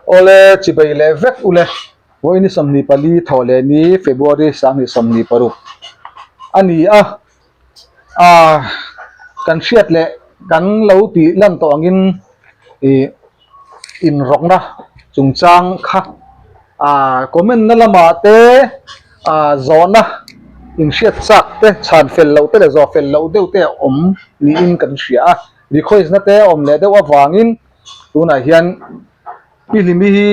Awle chibei leh vek ule vawiin 24 thawh leh ni February 2026 a ni a, ah kan hriat leh kan lo tih lan tawh angin ih inrawkna chungchang kha ah comment na lamah te ah zawhna inhriat chak te chhan fel loh te leh zawh fel loh deuh te a awm niin kan hria a request na te a awm leh deuh avangin tunah hian pi hlimi hi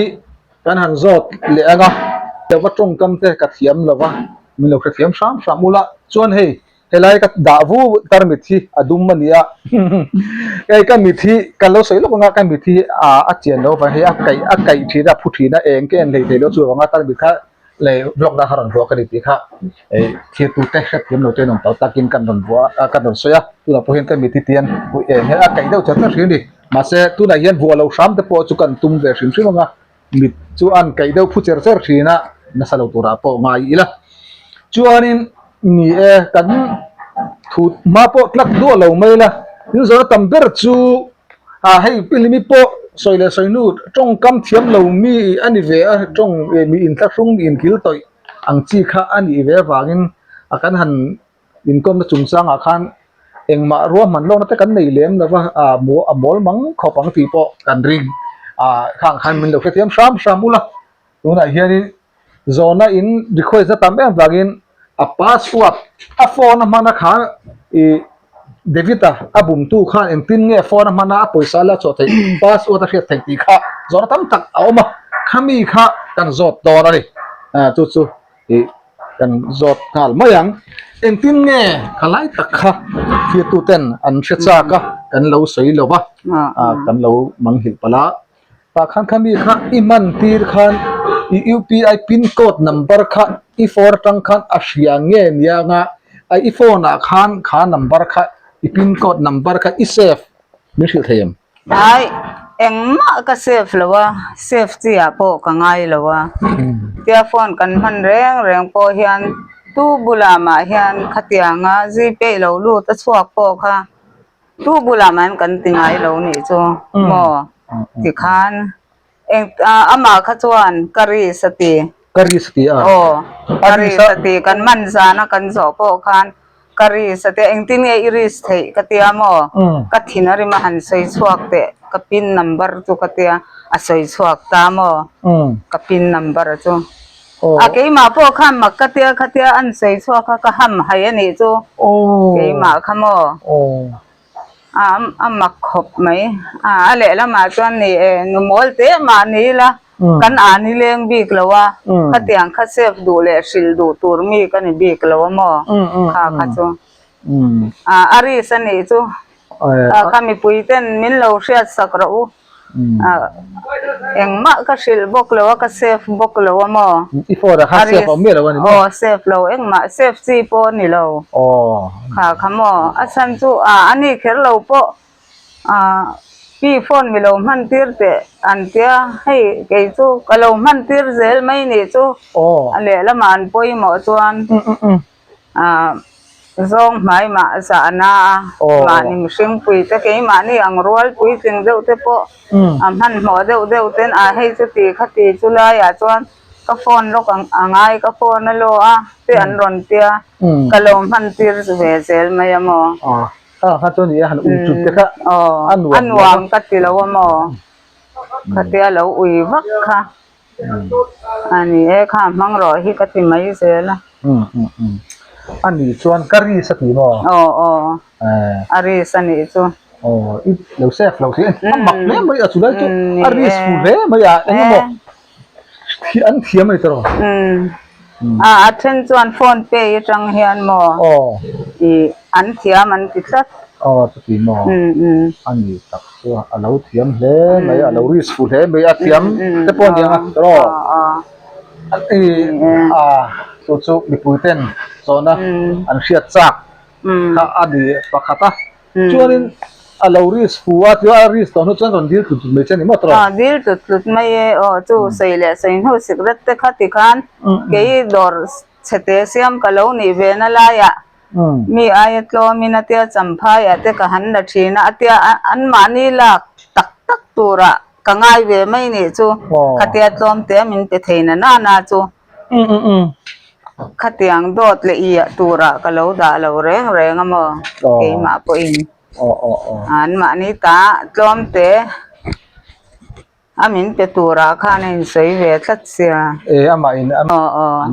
kan han zawt leh ang a lova tawngkam te ka thiam lova min lo hrethiam hram hram ula chuan hei Helai ka dah vu tarmit hi a dum a ni a, hei ka mit hi ka lo sawi lawk ang a, ka mit hi a chian loh avang hei a kaih a kaih thin a, a phu thin a, eng ka en hlei thei lo chuvang a tarmit kha leh vlog na kha rawn vuah ka ni tih kha hei thirtute hrethiam lo te an awm tawh takin kan rawn vuah a kan rawn sawi a, tunah pawh hian ka mit hi tian eng hian a kaih deuh chat chat hrim a ni, mahse tunah hian vuah loh hram te pawh chu kan tum ve hrim hrim ang a. Mit chu an kaih deuh phu cher cher thin a, nasa lo turah pawh ngai ila. Chuanin ni e, kan thut hma pawh tlak duah lo mai ila, in zawhna tam ber chu ah hei Pilimi pawh sawi leh sawi hnu tawngkam thiam lo mi a ni ve a, tawng mi inthlahrung mi inkil tawih ang chi kha a nih ve avangin a kan han Inkawmna chungchangah khan engmah ruahman lawkna te kan nei lem lo va, ah a mawl mang khawp ang tih pawh kan ring. Ah khang khan min lo hrethiam hram hram ula, tunah hianin zawhna in request na tam em vangin a password a phone a hmana kha ih David-a a bumtu khan engtin nge phone a hmana a pawisa la chhuah theih password a hriat theih tih kha zawhna tam tak a awm a, khami kha kan zawt dawn a ni. Ah chu chu. Ih kan zawt nghal mai ang. Engtin nge kha lai tak kha thirtu ten an hre chak a, kan lo sawi lo va, kan lo manghilh palh a. Tah khan kha mi kha i hman tir khan i UPI pin code number kha i phone atang khan a hria nge nia nga i phone ah khan kha number kha i pin code number kha i save min hrilh thei em? Ai, engmah ka save lo a, save chi ah pawh ka ngai lo a. Tia phone kan hman reng reng pawh hian tu bulah mah hian khatianga Gpay lo lut a chhuak pawh kha tu bulah mah hian kan ti ngai lo nih chu maw tikhan Eng amah kha chuan ka risk a ti. Ka risk a ti a. Aw, ka risk a ti. Kan man zana kan zawh pawh khan ka risk a ti a. Engtin nge i risk theih ka tia maw? Ka thin a rim a han sawi chhuak teh. Ka pin number chu ka tia a sawi chhuak ta maw? Ka pin number chu. A keimah pawh khan mak ka tia khatia an sawi chhuak kha ka ham hai a nih chu. Keimah kha maw? A mak khawp mai. A lehlamah chuan ni e, nu mawl teh mah ni ila kan a ni leng bik lo a, khatiang kha save duh leh hrilh duh tur mi ka ni bik lo a maw? Kha kha chu a risk a nih chu. Kha mipui ten min lo hriat sak rawh u. Engmah ka hrilh bawk lo a, ka save bawk lo a maw? I phone ah khan save awm miah lo a ni maw? Aw save lo, engmah save chi pawh a ni lo. Kha kha maw? A chhan chu a ni kher lo pawh pi phone mi lo hman tir teh an tia, hei kei chu ka lo hman tir zel mai nih chu a lehlamah an pawimawh chuan. Zawng hmai mah zahna a, mahni mihring pui te keimahni ang rual puitling deuh te pawh a hmanhmawh deuh deuh ten a hei chu ti kha ti chu laiah chuan ka phone lawk a ngai ka phone a law a te an rawn tia ka lo hman tir ve zel mai a maw. A nuam ka ti lo a maw khatia lo ui vak kha. A ni e, kha hmang rawh hi ka ti mai zel a. Um um um. A nih chuan ka ris a ti maw? Aw aw. A ris a nih chu. Aw, i lo save lo thei a mak hle mai a chulai chu a ris fu hle mai a eng emaw an thiam a ni tawh. Um. A a then chuan phone pay atang hian maw? Aw. I an thiam an ti tlat. Aw chuti maw? Um um. A ni tak. Chu a lo thiam hle mai a, a lo risk fu hle mai a, thiam te pawh a ni ang a tawrh i a chu chu mipui ten chawhna an hriat chak kha a ni pakhat a, chuanin a lo risk fu a tichuan a risk tawh hnu chuan rawn dil tlut tlut mai che a ni maw tawrh? Aw dil tlut tlut mai e aw chu sawi leh sawi hnu sikret te kha tikhan kei dawr chhete siam ka lo nih ve na laiah Mi aia tlawmin a tia champhaiah te ka han la thin a, a tia anmahni lak tak tak turah. ka ngai ve mai nih chu khatia tlawm te min pe thei na na na chu khatiang dawt leh i turah ka lo dah lo reng reng a maw keimah pawhin an mahni ta tlawm te. A min pe turah khan a insawi ve tlat sia. E amah in a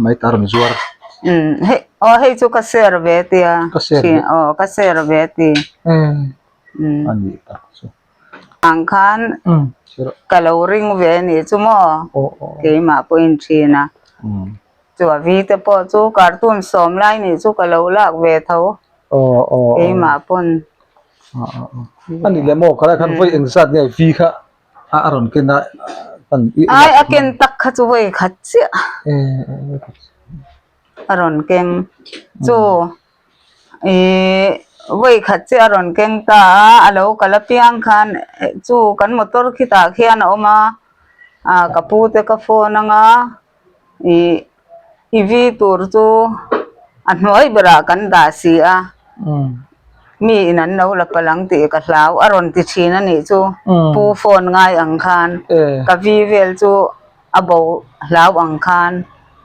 mai ta rawn zuar. Umm hei aw hei chu ka share ve tia. Ka share ve. Aw ka share ve ti. Umm a nih tak chu. Ang khan ka lo ring ve nih chu maw keimah pawh in thin a. Chu a vi te pawh chu cartoon sawm lai nih chu ka lo lak ve tho. Keimah pawn. A nih leh maw khalai khan vawi engzat nge vi kha a rawn ken a Ai a ken tak kha chu vawi khat chiah a rawn keng chu ih vawi khat chiah a rawn keng ta a a lo kal apiang khan chu kan motor khitah khian a awm a ah ka pu te ka phone anga Ih i vi tur chu a hnuai berah kan dah si a, mi in an lo la palh ang tih ka hlau a rawn ti thin a nih chu pu phone ngai ang khan ka vi vel chu a bo hlau ang khan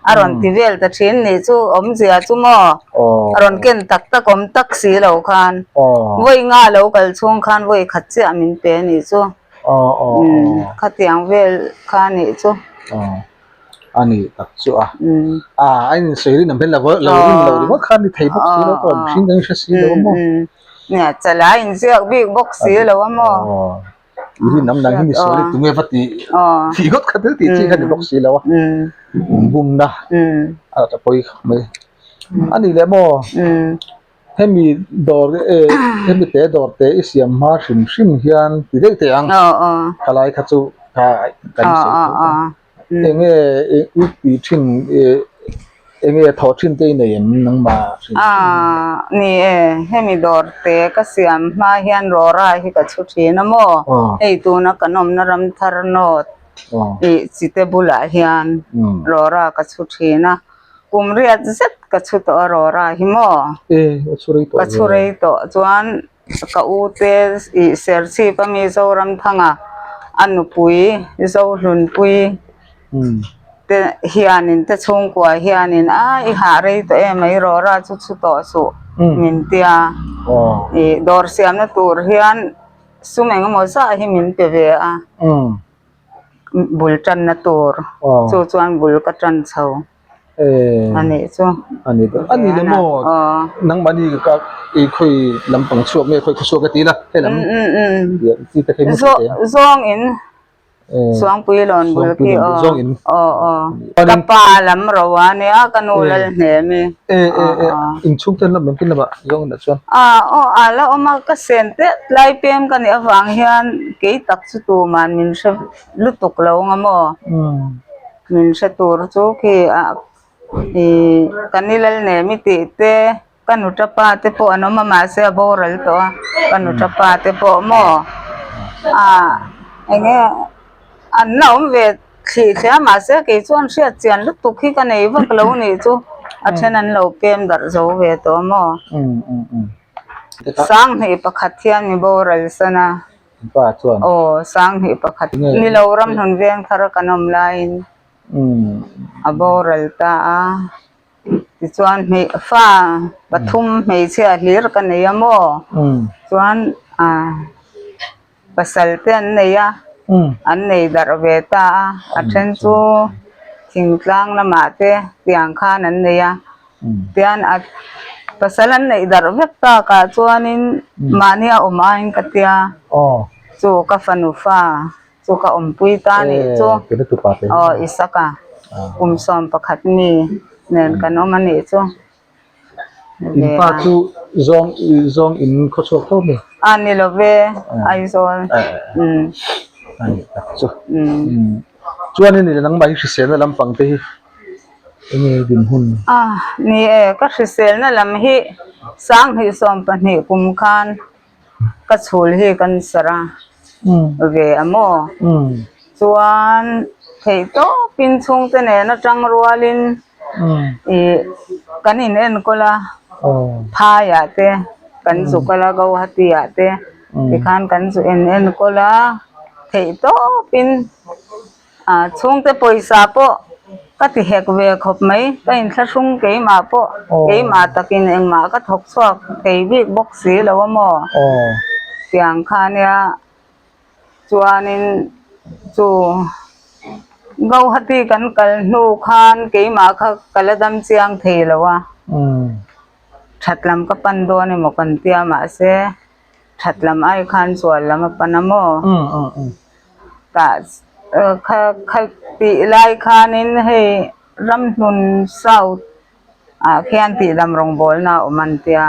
a rawn ti vel ta thin nih chu awmzia chu maw a rawn ken tak tak awm tak si lo khan vawi nga lo kal chhung khan vawi khat chiah min pe a nih chu khatiang vel kha a nih chu. A ni tak chu a. A a insawi rin ang hian lo lo rin lo ringawt kha a ni thei bawk si lo pawh mihring kan hre si lo a maw. Nia chala a inziak bik bawk si lo a maw. I rin ang nang hi misual hi tunge va tih tih ngawt kha thil tih chi kha ni bawk si lo a. Bumna a ta pawi khawp mai. A ni leh maw. Hemi dawr hemi te dawr te i siam hma hrim hrim hian ti daih teh ang. Khalai kha chu kha kan sawi tho ta. Enge i ti thin enge thawh thin te i nei em nangmah hrim hrim hian? Ni e, hemi dawr te ka siam hma hian rawra hi ka chhu thin a maw? Hei tuna kan awmna ram thar nawt ih chite bulah hian rawra ka chhu thin a. Kum riat zet ka chhu tawh a rawra hi maw? E, ka chhu rei tawh Ka chhu rei tawh chuan ka u te ih Serchhip a mi Zoramthanga a nupui Zohlunpui te hianin te chhungkua hianin a i hah rei tawh em mai rawra chu chhu tawh suh min tia ih dawr siamna tur hian sum engemaw zah hi min pe ve a. bul tanna tur chu chuan bul ka tan chho a nih chu a ni dawn a ni le maw nangmahni ka i khawi lampang chhuak nge khawi khawchhuak ka ti la hei lam chi te kha zawng in Suangpui lawn bul khi aw aw aw ka pa lam ro a nia ka nu lal hnem i e e e inchhung ten lam lam lamah zawng inah chuan a aw a la awm a ka sen teh tlai pem ka nih avang hian kei tak chu tuman min hre lutuk lo ang maw min hre tur chu khi a ih ka ni lal nem i tih te ka nu tapa te pawh an awm a mahse a boral tawh a ka nu tapa te pawh maw a eng nge an la awm ve. Thli thlia mahse kei chuan hriat chian lutuk hi ka nei vak lo nih chu a then an lo pem darh zo ve tawh maw? Sanghnih pakhat hian mi boral san a aw sanghnih pakhat ni lo ramhlun veng thar a kan awm laiin a boral ta a tichuan fa pathum hmeichhia hlir ka nei a maw chuan ah. Pasal te an nei a, an nei darh ve ta a, a then chu thingtlang lamah te tiang khan an nei a, tian a pasal an neih darh vek takah chuanin mahni a awm aiin ka tia chu ka fanu fa chu ka awmpui ta nih chu aw Isaka kum 11 mi nen kan awm a nih chu. In pa chu zawng zawng in khaw chhuak tawp ni? A ni lo ve, Aizawl. Umm. A ni tak chu. Umm. Chuan in nangmah hi hriselna lampang te hi enge dinhmun? A ni e, ka hriselna lam hi 2022 kum khan ka chhul hi kan sar a ve a maw? Chuan theihtawpin chhungte nen atang rualin Ih kan in enkawl a phai ah te kan zu kal a Guwahati ah te tikhan kan zu in enkawl a. Theih tawpin chhungte pawisa pawh ka ti hek ve khawp mai. Ka inthlahrung keimah pawh keimah takin engmah ka thawk chhuak thei bik bawk si lo a maw? Tiang kha nia chuanin chu Guwahati kan kal hnu khan keimah kha ka la dam chiang thei lo a. That lam ka pan dawn emaw kan tia mahse That lam ai khan chuan lam a pan a maw? Tah kha kha tih lai khanin hei Ramhlun South ah khian tihdam rawngbawlna a awm an tia.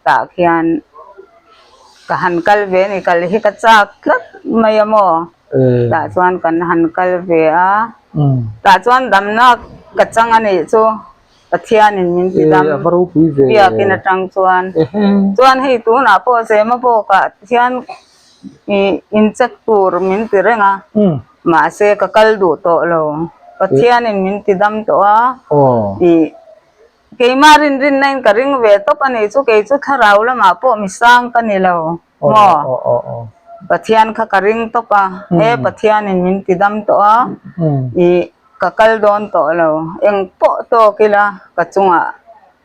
Tah khian ka han kal ve a ni, kal hi ka chak tlat mai a maw? Tah chuan kan han kal ve a, tah chuan damna ka chang a nih chu. Pathianin min ti dam biakin atang chuan chuan hei tunah pawh Zema bawkah hian ih incheck tur min ti reng a mahse ka kal duh tawh lo Pathianin min ti dam tawh a ih keimah rinrinna in ka ring ve tawp a nih chu kei chu thlarau lamah pawh misang ka ni lo maw Pathian kha ka ring tawp a he Pathianin min ti dam tawh a ih. Ka kal dawn tawh lo. Eng pawh tawk ila ka chungah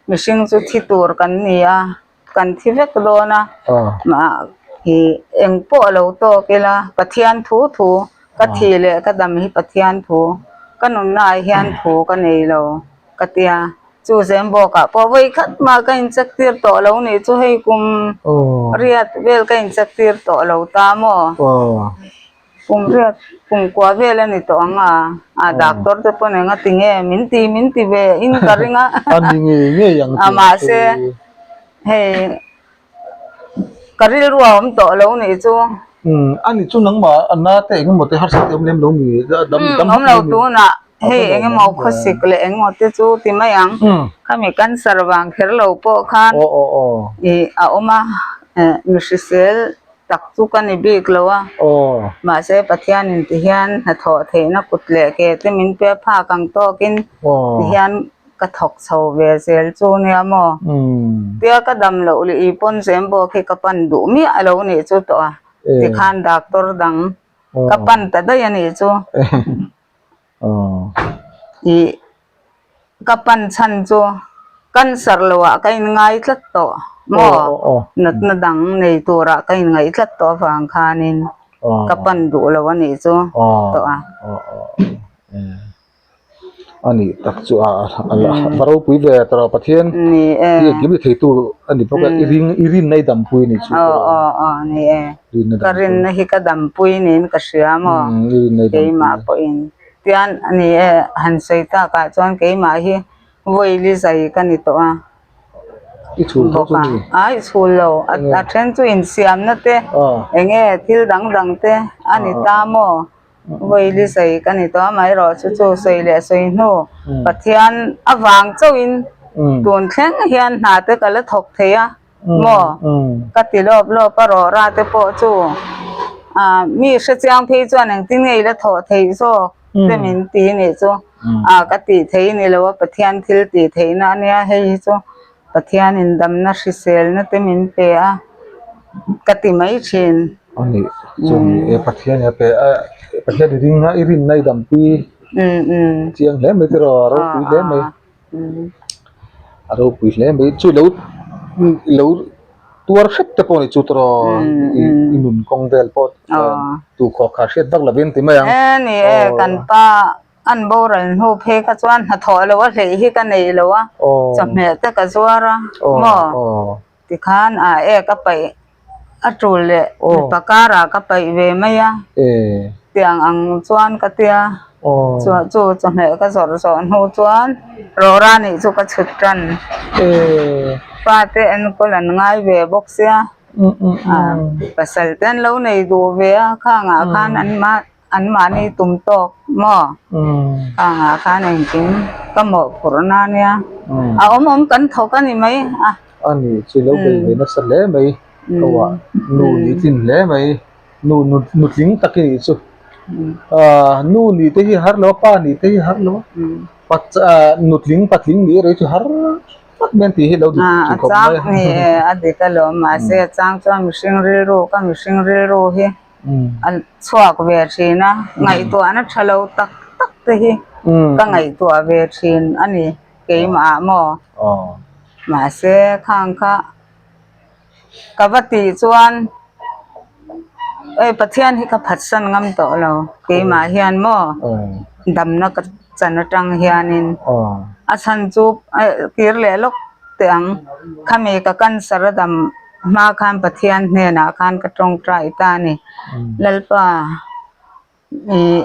mihring chu thi tur kan ni a, kan thi vek dawn a. Mah hi eng pawh lo tawk ila Pathian thu thu ka thi leh ka dam hi Pathian thu ka nunna ah hian thu ka nei lo ka tia. Chu Zembawkah pawh vawi khat mah ka incheck tir tawh lo nih chu hei kum riat vel ka incheck tir tawh lo ta maw? Kum riat kum kua vel a ni tawh ang a, a doctor te pawn eng a ti nge min ti min ti ve in ka ring a. A ni ngei ngei ang tih mahse hei ka rilru a awm tawh lo nih chu. Umm a ni chu nangmah a na te eng emaw te harsat te awm lem lo mi dam dam awm lo tunah hei eng emaw khawsik leh eng emaw te chu ti mai ang khami cancer vang kher lo pawh khan ih a awm a mi hrisel tak chu ka ni bik lo a, mahse Pathianin ti hian hnathawh theihna kut leh ke te min pe phak ang tawkin ti hian ka thawk chho ve zel chu nia maw? Tia ka dam loh leh i pawn zem bawk hi ka pan duh miah lo nih chu tawh a, tikhan doctor dang ka pan ta daih a nih chu. Ih. Ka pan chhan chu cancer lo ah ka inngai tlat tawh maw? Natna dang nei turah ka inngaih tlat tawh avang khanin ka pan duh lo a nih chu tawh a. A nih tak chu a va ropui ve tawh a Pathian hi engkim ti theitu a ni bawk a i ring i rinna i dampui a nih chu ni e ka rinna hi ka dampui niin ka hria maw keimah pawhin. Tian a ni e, han sawi takah chuan keimah hi vawi zai ka ni tawh a. I chhul tho chu ni? A i chhul lo, a then chu insiamna te eng nge thil dang dang te a ni ta maw? Vawi zai ka ni tawh a, amaherawhchu chu sawi leh sawi hnu Pathian avang chauhin tun thleng hian hna te ka la thawk thei a. Maw? Ka ti lawp lawp a, rawhra te pawh chu ah mi hre chiang phei chuan engtin nge i la thawh theih zawk te min ti nih chu ah ka tih thei ni lo a, Pathian thil tih theihna a nia hei hi chu Pathianin damna hriselna te min pe a ka ti mai thin. A nih chu ni e, Pathian in a pe a, Pathian i ring a, i rinna i dampui chiang hle mai tiraw, a ropui hle mai. A ropui hle mai chu lo lo tuar hrep te pawh ni chu tawh i nun kawng vel pawh tu khawh kha hriat vak lovin ti mai ang. E ni e kan pa an boral hnu phei kha chuan hnathawh lo a hleih hi ka nei lo a chawhmeh te ka zuar a maw. Tikhan a ek a paih a tul leh mipa karah ka paih ve mai a, tiang ang chuan ka tia chu chu chawhmeh ka zawrh zawh hnu chuan rawra nih chu ka chhut tan. Fate enkawl an ngai ve bawk sia, pasal te an lo nei duh ve a, khangah khan an mah. An mahni tum tawk maw? Kangah khan engkim ka mawhphurhna a nia. A awm awm kan thawk a ni mai a. A ni, chu lo bei ve nasa hle mai. Ka uah nu ni tlin hle mai. Nu nutling tak i nih chu. Nu nih te hi har lo a, pa nih te hi har lo a. Nutling patling nih erawh hi chu har tak mai an tih hi lo dik A khawp mai. A chang ni e, a dik alawm. Mahse a chang chuan mihring rilru ka mihring rilru hi. a chhuak ve thin a, ngaihtuahna tha lo tak tak te hi ka ngaihtuah ve thin a ni keimah maw? Mahse khang kha ka va tih chuan hei Pathian hi ka phatsan ngam tawh lo keimah hian maw damna ka chan atang hianin a chhan chu kir leh lawk teh ang khami ka cancer a dam hma khan Pathian hnenah khan ka tawngtai ta a ni Lalpa ih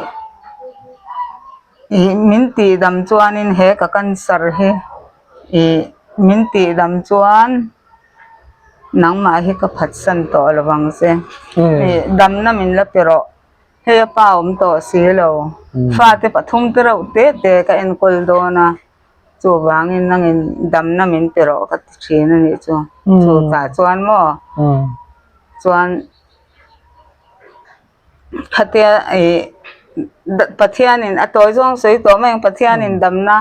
ih min tih dam chuanin he ka cancer hi ih min tih dam chuan nangmah hi ka phatsan tawh lo vang che ih damna min la pe rawh hei a pa awm tawh si lo fate pathum te reuh te te ka enkawl dawn a chuvangin nangin damna min pe rawh ka ti thin a nih chu chutah chuan maw chuan. Khatia ih Pathianin a tawi zawng sawi tawh mai ang Pathianin damna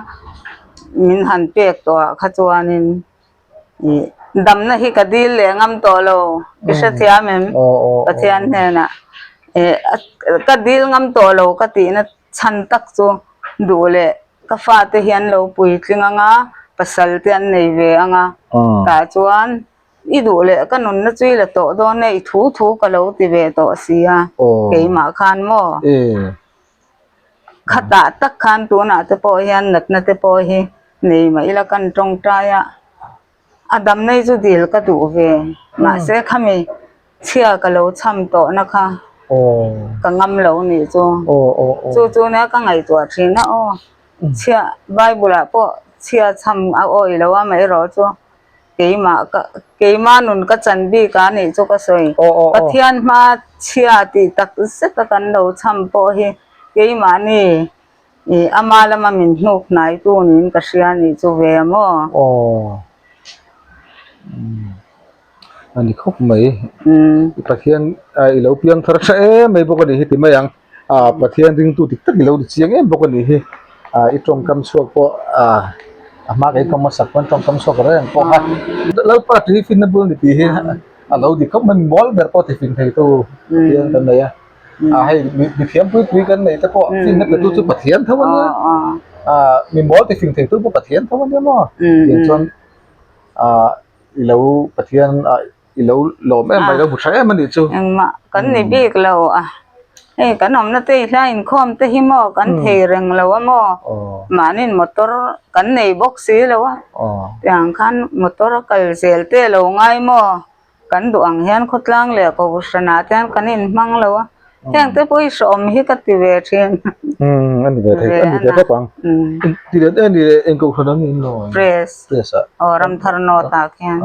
min han pek tawh ah kha chuanin ih damna hi ka dil leh ngam tawh lo i hrethiam em Pathian hnenah ih ka dil ngam tawh lo ka tihna chhan tak chu duh leh ka fate hi an lo puitling ang a pasal te an nei ve ang a tah chuan. I duh leh ka nunna chu i la tawh dawn e, i thu thu ka lo ti ve tawh si a, keimah khan maw? Khatah tak khan tunah te pawh hian natna te pawh hi nei mah ila kan tawngtai a, a damna hi chu dil ka duh ve, mahse khami chhia ka lo cham tawhna kha ka ngam lo nih chu, chu chu nia ka ngaihtuah thin a aw, chhia Bible ah pawh chhia cham a awih lo a amaherawh chu. Keimah ka keimah nun ka chan bik a nih chu ka sawi. Pathian hma chhia tih tak zet a kan lo cham pawh hi keimahni ih ama lama min hnuk hnai tu niin ka hria nih chu ve a maw? Aw a ni khawp mai. Pathian i lo piang thar tha em mai bawk a nih hi ti mai ang. Ah Pathian ringtu dik tak i lo ni chiang em bawk a nih hi. Ah i tawngkam chhuak pawh ah a hma kei tawng hmasak pawn tawngkam chhuak reng pawh kha Lalpa tui finna bul ni tih hi a lo dik khawp mai mawl ber pawh ti fing thei tu Pathian kan nei a. Ah hei mi thiam pui pui kan neih te pawh finna pe tu chu Pathian tho a nia. Ah mi mawl ti fing thei tu pawh Pathian tho a nia maw. Tiang chuan ah i lo Pathian ah I lo lawm em mai lo hmu tha em a nih chu. Engmah kan ni bik lo a, hei kan awmna te i hla inkhawm te hi maw kan thei reng lo a maw, mahniin motor kan nei bawk si lo a, tiang khan motor a kal zel te lo ngai maw, kan duh ang hian khawtlang leh kohhran ah te hian kan inhmang lo a, heng te pawh hi hrehawm hi ka ti ve thin. Umm a ni ve thei a ni ve khawp ang. Ti leh em ni eng kohhran ang in lo? Press. Press ah. Aw Ramthar North ah khian.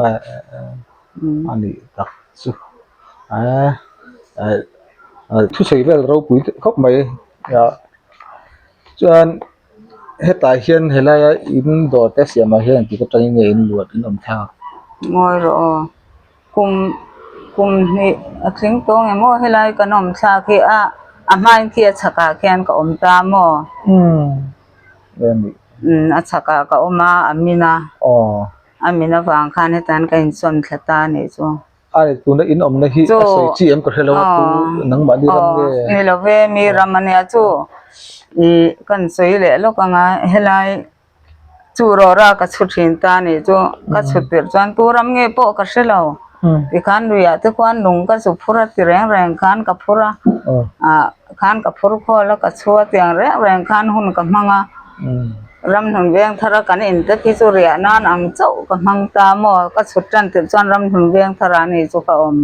A nih tak chu thusawi vel ropui khawp mai chuan hetah hian helaia in dawr te siamah hian engtik atangin nge in luat in awm thlak? Ngawi rawh aw kum kum hnih a tling tawh nge maw helai kan awm thlak hi a a hmain khi a chhakah khian ka awm ta maw? A chhakah ka awm a a min a. A min avang khan hetan ka insawn thla ta a nih chu. A tuna in awmna hi a sawi chi em ka hre lo a tu nangmahni ram nge? Ni lo ve mi ram a nia chu ih kan sawi leh lawk ang a helai chu rawra ka chhu thin ta a nih chu ka chhu tirh chuan tu ram nge pawh ka hre lo tikhan luiah te khuan lung ka zu phur a ti reng reng khan ka phur a ah khan ka phur khawl a ka chhu a tiang reng reng khan hun ka hmang a. Ramhlun veng thara kan in te khi chu riah nan ang chauh ka hmang ta maw? Ka chhut tan tirh chuan Ramhlun veng thara ni chu ka awm.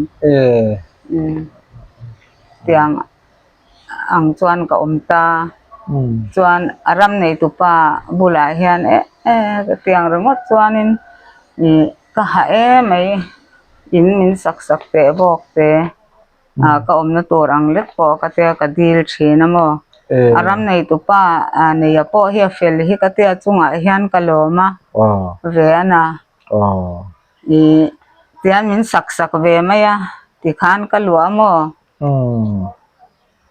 Tiang ang chuan ka awm ta. Chuan a ram neitupa bulah hian eh eh tiang ringawt chuanin ih ka hah em mai in min sak sak teh bawk te. ah ka awmna tur ang lek pawh ka tia ka dil thin a maw a ram neitupa ah neia pawh hi a fel hi ka tia chungah hian ka lawm a ve a na ih tian min sak sak ve mai a tikhan ka luah a maw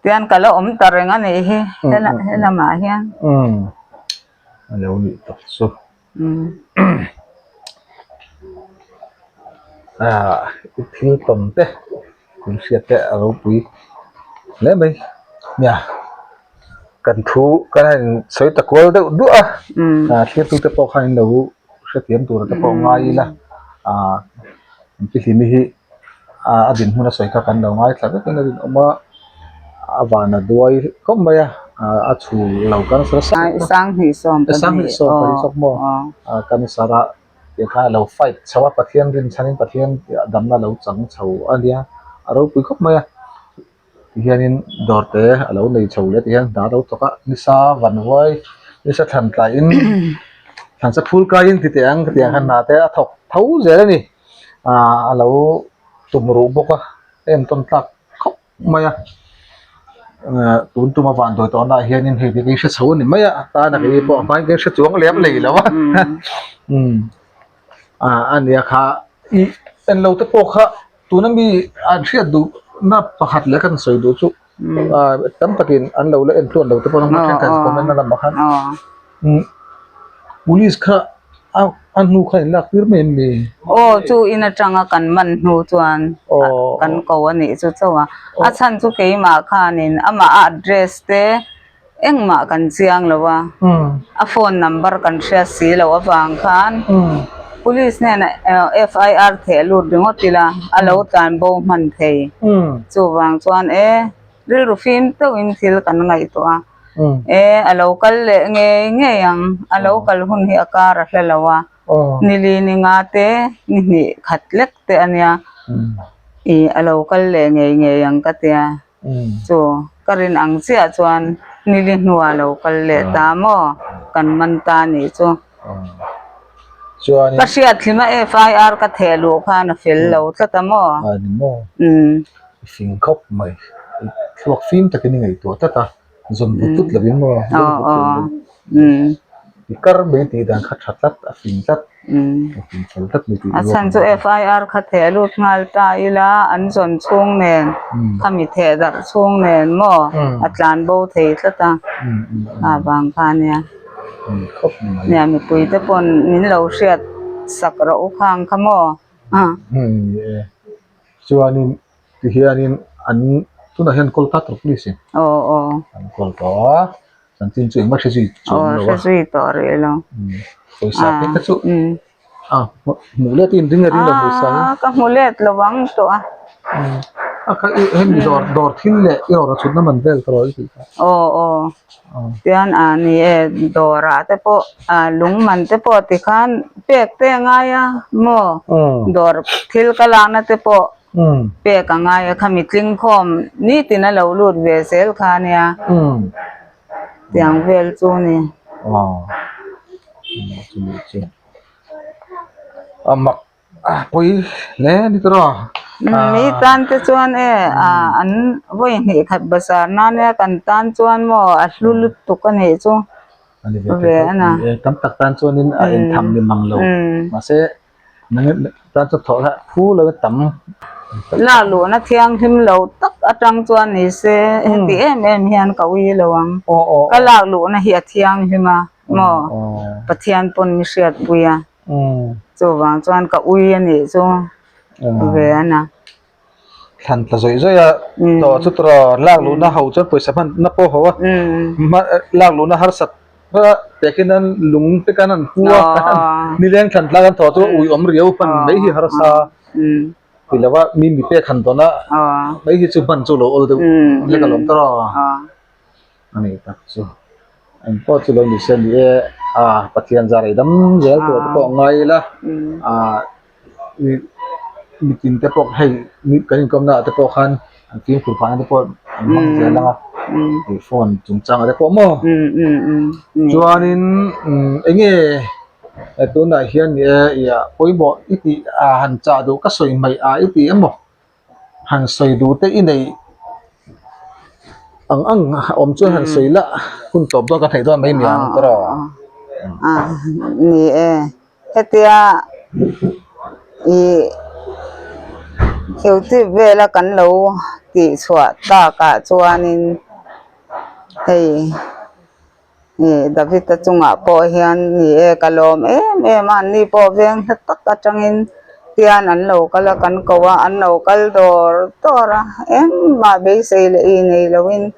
tian ka la awm ta reng a nih hi helamah hian. Ah i thil tawn te min hriat te a ropui. Hle mai. Nia, kan thu kan han sawi ta kual deuh duah a, thlir tute pawh khan in lo hrethiam tur te pawh ngai ila, ah Hlimi hi a dinhmun a sawi kha kan lo ngaithla vek in a rinawm a, a van a duai khawp mai a, a chhul lo cancer 2024 zawk maw cancer a. Tih kha a lo fight chho a, Pathian rinchhanin Pathian damna a lo chang chho a nia, a ropui khawp mai a. Tihianin dawr te a lo nei chho leh tihian hna a lo thawk a, nisa van vuai, nisa thlan tlaiin thlan sa phul kaiin ti teh ang tiang khan hna te a thawk tho zel a ni. Aaa a lo tum ruh bawk a, a entawn tlak khawp. mai a tun tuma van dawi tawh naah hianin hei te hi hre chho a ni mai a a tana kei pawh a hmain ka hre chuang lem lei lo a ah a nia kha ih en lo te pawh kha tuna mi an hriat duh na pakhat leh kan sawi duh chu ah tam takin an lo la en tluan lo te pawh an awm a thenkhat comment na lamah khan police kha a a hnu kha in lak tir mai em ni? Aw chu in atanga kan man hnu chuan kan ko a nih chu chauh a, a chhan chu keimah khanin amah a address te engmah kan chiang lo a, a phone number kan hriat si loh avang khan police hnenah FIR theh lut ringawt ila a lo tlan bo hman thei chuvang chuan e rilru fim deuhin thil kan ngaihtuah a. E, a lo kal leh ngei ngei ang. A lo kal hun hi a kar a hla lo a. Nili ni nga te, ni hnih khat lek te a nia. I, a lo kal leh ngei ngei ang ka tia. Chu, ka rin ang chiah chuan nili hnuah a lo kal leh ta maw? Kan man ta nih chu. Ka hriat thlima FIR ka theh luh khan a fel lo tlat a maw? I fing khawp mai. I thluak fim takin i ngaihtuah tlat a, zawn but tut lovin maw zawn but tut lovin i kar mai tih dan kha tha tlat, a fing tlat, a fing fel tlat mai tih A chhan chu FIR kha theh lut nghal ta ila an zawn chhung nen khami theh darh chhung nen maw a tlan bo thei tlat a, a vang kha ania. Nia mipui te pawn min lo hriat sak rawh u khang kha maw. Chuanin tihianin an tunah hian Kolkata police in aw aw an kawl tawh a chanchin chu engmah hre zui chuang lo a hre zui tawh rih lo pawisa te kha chu a hmuh let in ring a ring lo pawisa hi ka hmu let lo ang tawh a a kha i hemi dawr dawr thil leh i rawh chhutna man vel ka rawh i tih kha aw aw Tian a ni e, dawrah te pawh ah lung man te pawh tikhan pek te a ngai a maw? Dawr thil ka lakna te pawh pek a ngai a, khami tlingkhawm nitin a lo lut ve zel kha a nia, tiang vel chu a ni. A pawi hle a ni tawh a. Mi tan te chuan e an vawi hnih khat bazar nan e kan tan chuan maw a hlu lutuk a nih chu. A ni ve thei tho ni e tam tak tan chuanin a intham ni mang lo mahse nang tan chuan thawh lah phu lo e tam. Lak luhna thianghlim lo tak atang chuan ni se heti em em hian ka ui lo ang. Ka lak luhna hi a thianghlim a maw Pathian pawn mi hriatpui a. Chuvang chuan ka ui a nih chu ve a na. Thlan tla zawih zawih a tawh chu tawh lak luhna ho chuan pawisa hman na pawh ho a lak luhna harsat pekin an lung te khan an pu a nileng thlan tla kan thawh chu ui awm riau hman mai hi harsa ti lova mi mi pek han dawn a mai hi chu hman chu lo awl deuh lek alawm tawh a. A nih tak chu. Eng pawh chu lo ni se ni e, a Pathian zar ei dam zel tur te pawh ngai ila, a mitin te pawh hei kan inkawmna ah te pawh khan an fimkhur phahna te pawh an hmang zel ang a, hei phone chungchang ah te pawh maw. Chuanin eng nge tunah hian ni e pawimawh i tih a han chah duh ka sawi hmaih a i ti emaw. Han sawi duh te i neih ang ang awm chuan han sawi la hun tawp dawn ka theih dawn mai niang ka rawh. Ni e, hetia ih youtube vela kan lo tih chhuah takah chuanin hei. Ih David-a chungah pawh hian ni e ka lawm em em a, anni pawh veng hla tak atangin. Tian an lo kal a, kan ko a, an lo kal dawr dawr a, engmah beisei leh i nei loin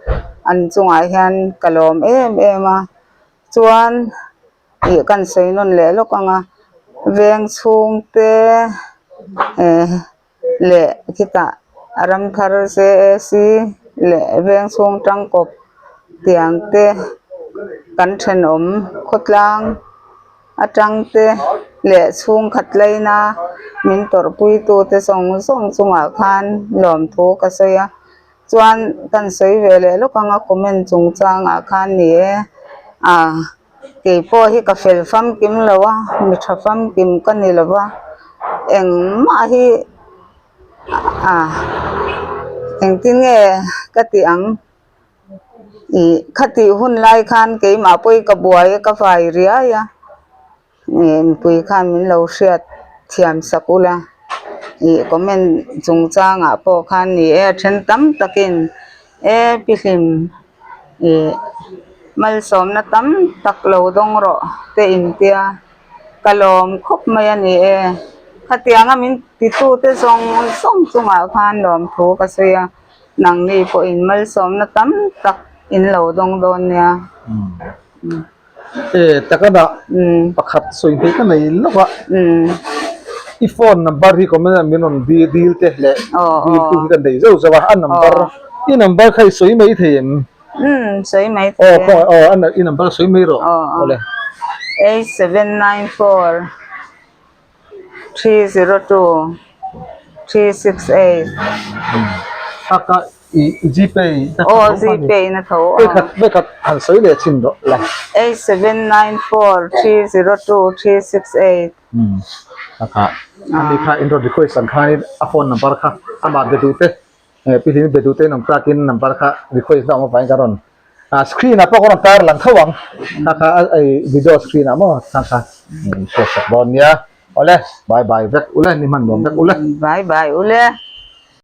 an chungah hian ka lawm em em a. Chuan ih kan sawi nawn leh lawk ang a, veng chhungte eh leh khitah Ramthar JAC leh veng chhung tangkawp tiang te kan thenawm khawtlang atang te leh chhungkhat laina min tawrhpuitu te zawng zawng chungah khan lawmthu ka sawi a. Chuan kan sawi ve leh lawk ang a comment chungchangah khan ni e a kei pawh hi ka fel famkim lo a mi tha famkim ka ni lo va engmah hi a engtin nge ka tih ang ih khatih hun lai khan keimah pawh hi ka buai a ka vai riai a. Mipui khan min lo hriat thiam sak ula ih comment chungchangah pawh khan ni e a then tam takin e pi hlim ih malsawmna tam tak lo dawng rawh te intia ka lawm khawp mai a ni e khatianga min titute zawng zawng chungah khan lawmthu ka sawi a nangni pawhin malsawmna tam tak in lo dawng dawn nia. E takana pakhat sawi theih ka nei lawk a i phone number hi comment ah min rawn dil te leh dil tu hi kan nei zeuh zeuh a a number i number kha i sawi mai thei em sawi mai thei aw aw i number sawi mai rawh awle 8794 302 368. Kaka i Gpay na tho aw Gpay na tho aw vekhat vekhat han sawi leh chin rawh la 8794 302 368 Kaka ani kha in rawn request ang khanin a phone number kha amah be duh te pi hlin be duh te in awm takin number kha request na awm avangin ka rawn Ah screen ah pawh ka rawn tar lang tho ang kha kha ei video screen ah maw kha kha hriat sak dawn nia awle bye bye vek ule ni hman nuam vek ule bye bye ule.